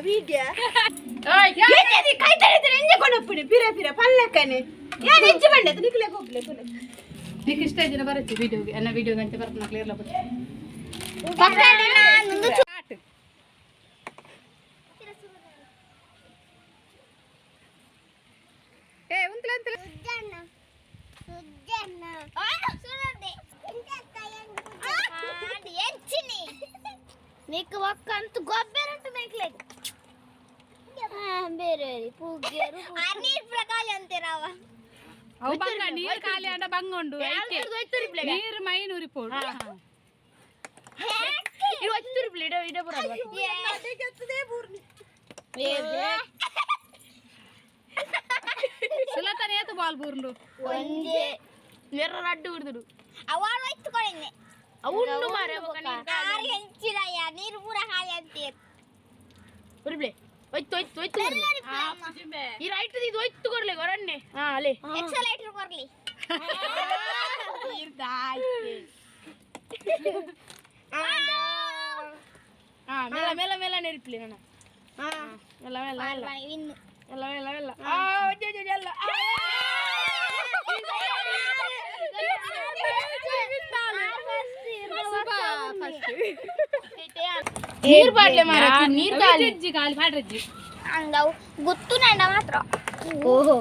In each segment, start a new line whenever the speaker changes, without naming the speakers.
Video ಎಂಜದಿ ಕೈತಡೆ ಎಂಜ ಕೊನಪ್ಪುನಿ ಪಿರ ಪಿರ ಪಲ್ಲಕ್ಕನೆ ಯಾನ್ ಎಂಚ ಬಂಡೆ ನಿಕ್ಲೆ ಗೊಬ್ಲೆ ಕೊಲೆ
ನಿಕ್ ಇಷ್ಟ ಜನ ಬರುತ್ತೆ ವಿಡಿಯೋಗೆ ಎನ್ನ ವಿಡಿಯೋ ಗಂಟೆ ಬರ್ಪುನ ಕ್ಲಿಯರ್ ಲಬ. ಏ ಉಂತ್ಲೆ ಉಂತ್ಲೆ.
నీకు ఒక్క అంత గొబ్బెరంటు మేకలేదు ಬೇರೆ ಪೂಗ್ಯರು ನೀರು ಪ್ರಕಾಶ ಅಂತೀರವ.
ಅವು ಬಂಗ ನೀರು ಖಾಲಿ ಅಂಡ ಬಂಗ ಉಂಡು ಐಕೆ. ನೀರು ಮೈನ್ ಉರಿಪೋಡು. ಸುಲತನ ಏತು ಬಾಲ್ ಬೂರ್ಂಡು.
ಒಂಜೆ
ರಡ್ಡು ಹುಡ್ದುಡು.
ಅವಾಳು ಎತ್ತುಕೊಳ್ಳೆ.
ಅವು ಉಂಡು ಮಾರ್ರೆ, ಬೊಕ ನೀರು ಖಾಲಿ.
ಆರು ಹೆಂಚಿರಯ್ಯ ನೀರು ಪೂರ ಖಾಲಿ ಅಂತೀರ್.
ಉರಿಬ್ಲೆ ಒಯ್ತು ಒಯ್ತು ಒಯ್ತು ಕೊರ್ಲೆ. ಈ ರೈಟ್ ಇದು ಒಯ್ತು ಕೊರ್ಲೆ ಕೊರನ್ನೆ ಹಾ ಅಲೆ.
ಎಕ್ಸಲೈಟರ್ ಕೊರ್ಲಿ.
ಹಾ ಮೆಲ್ಲ ಮೆಲ್ಲ ಮೆಲ್ಲ ನೆರಿಪ್ಲೆ ನನ್ನ ಮೆಲ್ಲ ಮೆಲ್ಲ ಮೆಲ್ಲ.
ಇನ್ನು
ಮೆಲ್ಲ ಮೆಲ್ಲ ಮೆಲ್ಲ ಆ ಒಜ್ಜೆ ಒಜ್ಜೆ ಎಲ್ಲ. ನೀರು ಬಾಟ್ಲೆ ಮಾರ ನೀರು ಖಾಲಿ.
ಅಜ್ಜಿ ಖಾಲಿ ಪಾಡ್ರಜ್ಜಿ.
ಹಂಗವು ಗುತ್ತು ನಂಡ ಮಾತ್ರ. ಓಹೋ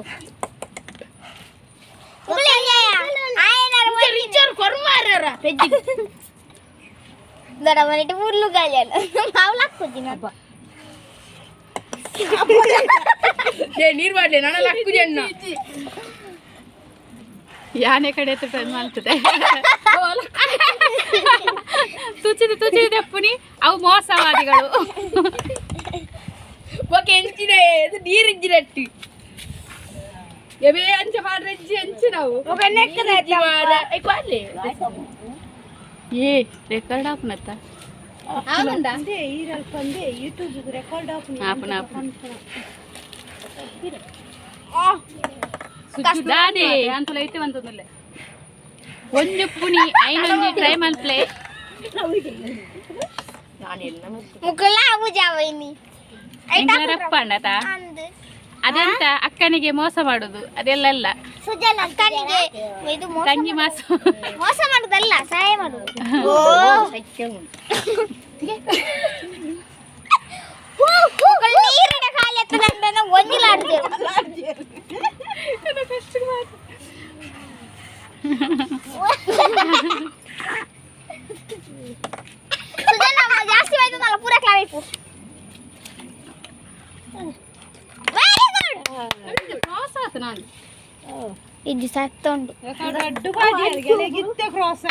ರಿಚರ್ ಕೊರ್ಮಾರ ಪೆಜ್ಜಿ.
ದೊಡ್ಡ ಮನೆಟ್ ಫುಲ್ಲು ಗಾಲಿ ಮಾವು ಹಾಕುದಿನ.
ಏ ನೀರು ಬಾಟ್ಲೆ ನನ್ನ ಲಕ್ಕುಜಿ ಅಣ್ಣ.
ಯಾನೆ ಕಡೆ ಎತ್ತು ಮಾಡ್ತದೆ ತುಚಿದ ತುಚಿದ ತೆಪ್ಪುನಿ ಅವು ಮೋಸವಾದಿಗಳು.
ಓಕೆ ಎಂಚಿನ ಇದು ನೀರು ಇಂಜಿನಟ್ಟಿ.
ಎಬೆ ಅಂಚ ಪಾಡ್ರಜ್ಜಿ ಅಂಚಿನವು. ಏ ರೆಕಾರ್ಡ್ ಆಪುನತ್ತ.
ಅಂದೆ ಈರಲ್ಪ ಅಂದೆ ಯೂಟ್ಯೂಬ್ ರೆಕಾರ್ಡ್ ಆಪುನಿ.
ಆಪುನ ಆಪುನ ದಾದೆ ಅಂತಲ ಐತೆ ಬಂತಂದುಲ್ಲೆ ಒಂಜಿ ಪುಣಿ ಐನೊಂಜಿ ಟ್ರೈ ಮಲ್ಪ್ಲೆ.
ಮುಕ್ಕಲ ಅಬುಜಾವೈನಿ.
ರಪ್ಪಂಡತ.
ಅಂದು.
ಅದೆಂತ ಅಕ್ಕನಿಗೆ ಮೋಸ ಮಾಡುದು ಅದೆಲ್ಲ ಅಲ್ಲ.
ಸುಜಲ್ ಅಕ್ಕನಿಗೆ ಇದು ಮೋಸ.
ತಂಗಿ ಮಾಸ.
ಮೋಸ ಮಾಡುದಲ್ಲ, ಸಹಾಯ ಮಾಡುದು. ನೀರಿನ ಖಾಲಿ ಎತ್ತದಂತ ಒಂಜಿಲಾಡ್ತೇವೆ. ಸುಜಲ್ ಅಮ್ಮ ಜಾಸ್ತಿ ಹೋಯ್ತದಲ್ಲ ಪೂರ ಕ್ಲಾವಿಪು. Very good.
ಕ್ರಾಸ್ ಆತು ನಾನು.
ಇದು ಸತ್ತುಂಡು.
ಅಡ್ಡು ಬಾಡಿ ಗಿತ್ತೆ ಕ್ರಾಸ್.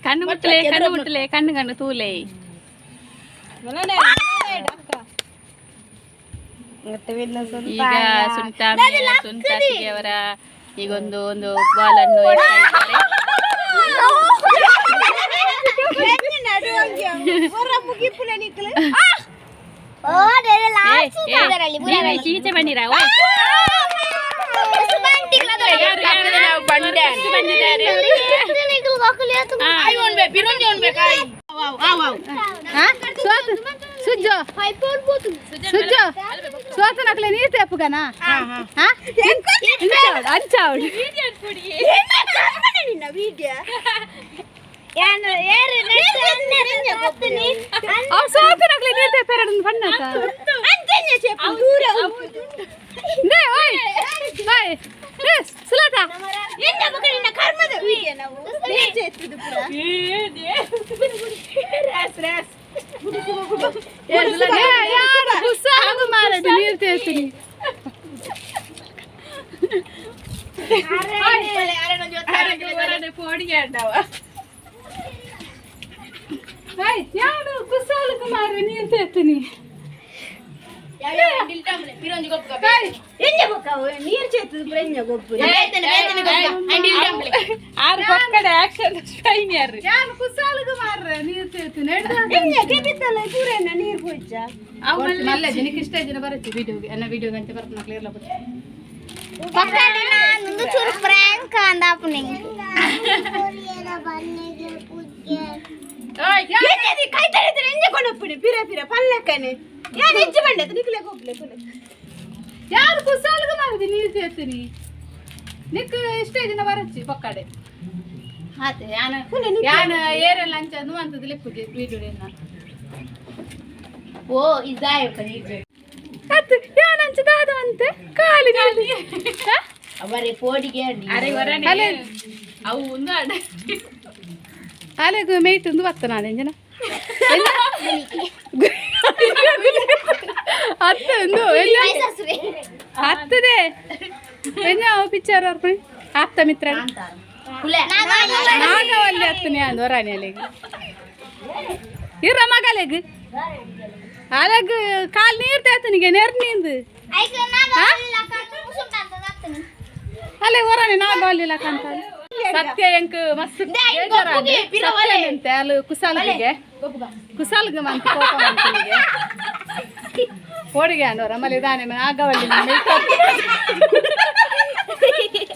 ಕಣ್ಣು ಮುಟ್ಲೆ ಕಣ್ಣು ಮುಟ್ಲೆ ಕಣ್ಣು ಮುಟ್ಲೆ ಕಣ್ಣು ಕಣ್ಣು ತೂಲೆ. ಈಗ ಸುಂಟ ಸುಂಟಾತಿಗೆಯವರ ಈಗ ಒಂದು ಒಂದು ಬಾಲ್ ಅನ್ನು ಎಸ್ತಾ ಇದ್ದಾರೆ.
ಮುಗಿಪುಲೆ ನಿಕ್ಲೆ.
ಓ
ಏ, ಏ, ನೀವು ಈಚೆ ಈಚೆ ಬನ್ನಿರಾ ಓ. ಯಾರು ಯಾರು
ಬಂಡೆ
ಬಂದಿದ್ದಾರೆ. ಹಾ.
ಬಿರೋಜಿ ಉಣ್ಬೇಕಾಯ್.
ಸುಜ್ಜೋ ಸುಜ್ಜೋ ಸೋತನಕ್ಲೆ ನೀರು ತೆಪ್ಪುಗನ ಅಂಚಾವಡು.
ನಿನ್ನ ವಿಡಿಯೋ.
ಅವ್ ಸೋತನಕ್ಲೆ ನೀರು ತೆಪ್ಪೆರಡು ಬಣ್ಣತ.
ಅಂಚನೆ ಶೇಪ್ ದೂರ.
ನೇ ಓಯ್ ಓಯ್ ಏ ಸುಲತಾ.
ಎಂತ ಬೊಕ ನಿನ್ನ ಕರ್ಮದ ವಿಡಿಯೋ ನಾವು ಎತ್ತುದು ಪೂರ.
ಏ ಯಾರು ಹುಸ್ಸಾಗು ಮಾರದು ನೀರು ತೇರ್ತೀನಿ. ಯಾರು ಕುಸಾಲು ಕುಮಾರ ನೀರು ತೇರ್ತೀನಿ.
ಎಂಜ ಬೊಕ ಅವು ನೀರು ಚೇತುದು ಪೂರ ಎಂಜ ಗೊಬ್ಬು.
ಆರು ಪಕ್ಕದ ಆಕ್ಷನ್ ಫೈನ್ ಯಾರು ಯಾರು ಕುಸಾಲು ಕುಮಾರ ನೀರು ತೇರ್ತೀನಿ.
ಎಂಜ ಕೆಬಿತ್ತಲ್ಲ ಪೂರ ನೀರು ಪೋಯ್ಚ.
ಮಲ್ಲ ಜನಕ್ಕೆ ಇಷ್ಟ ಜನ ಬರುತ್ತೆ ವಿಡಿಯೋಗೆ ಎನ್ನ ವಿಡಿಯೋ ಗಂಟೆ ಬರ್ತಾನ ಕ್ಲಿಯರ್ ಲಬ.
ಚೂರು ಪ್ರ್ಯಾಂಕ್ ಅಂದಾಪು ನಿಂಗೆ.
ಎಂಜದಿ ಕೈತಡೆ ಎಂಜ ಕೊನಪ್ಪುನಿ ಪಿರ ಪಿರ ಪಲ್ಲಕ್ಕನೆ ಯಾನ್ ಹೆಜ್ಜೆ ಬಂಡೆ ನಿಕ್ಲೆ ಹೋಗ್ಲೆ ಕೊಲೆ.
ಯಾರು ಕುಸಾಲ್ಗ ಮಾಡಿದಿ ನೀರು ಸೇರ್ತೀನಿ. ನಿಕ್ ಇಷ್ಟ ದಿನ ಬರಚ್ಚಿ ಪಕ್ಕಡೆ ಆತೆ ಯಾನ ಯಾನ ಏರೆಲ್ಲ ಅಂಚ ಅಂತದ್ ಲೆಪ್ಪುಜಿ ವೀಡಿಯೋ.
ಓ ಇದಾಯಕ ನೀರು.
ಅತ್ ಯಾನ ಅಂಚ ದಾದ ಅಂತೆ ಕಾಲಿ ನೀರು.
ಅವರೇ ಪೋಡಿಗೆ.
ಅಲೆ
ಅವು ಒಂದು
ಅಲೆಗ್ ಮೇಯ್ಟ್ ಒಂದು ಬತ್ತ ನಾನು ಎಂಜನ ಅತ್ತ ಒಂದು
ಸಾಸುವೆ.
ಹತ್ತದೆ ಎಂಜ ಪಿಕ್ಚರ್ ಅರ್ಪಣೆ ಆಪ್ತ ಮಿತ್ರ ನಾಗವಲ್ಲಿ ಹತ್ತನೇ ಅಂದ್ ಹೊರಾಣಿ ಅಲೆಗ್ ಇರ ಮಗಲೆಗ್ ಅಲೆಗ್ ಕಾಲ್ ನೀರ್ ತೇತನಿಗೆ ನೆರ್ ನೀಂದು.
ಐಕ್ ನಾಗವಲ್ಲಿ ಮುಸುಂಟ ಅಂತ ಆಗ್ತಾನೆ.
ಅಲೆ ಹೊರಾಣಿ ನಾಗವಲ್ಲಿ ಲಕಂತ ಸತ್ಯ ಎಂಕ್ ಮಸ್ತ್ ಬೇಜಾರಾಂಡ್. ಸತ್ಯ ಅಂತೆ ಅಲ್ಲಿ ಕುಸಾಲ್ಗೆ ಕುಸಾಲ್ಗೆ ಮಂತ್ ಕೋಪ ಮಂತನಿಗೆ ಓಡಿಗೆ ಅಂದವರ ಮಲ್ಲಿ ದಾನೆ ನಾಗವಲ್ಲಿ.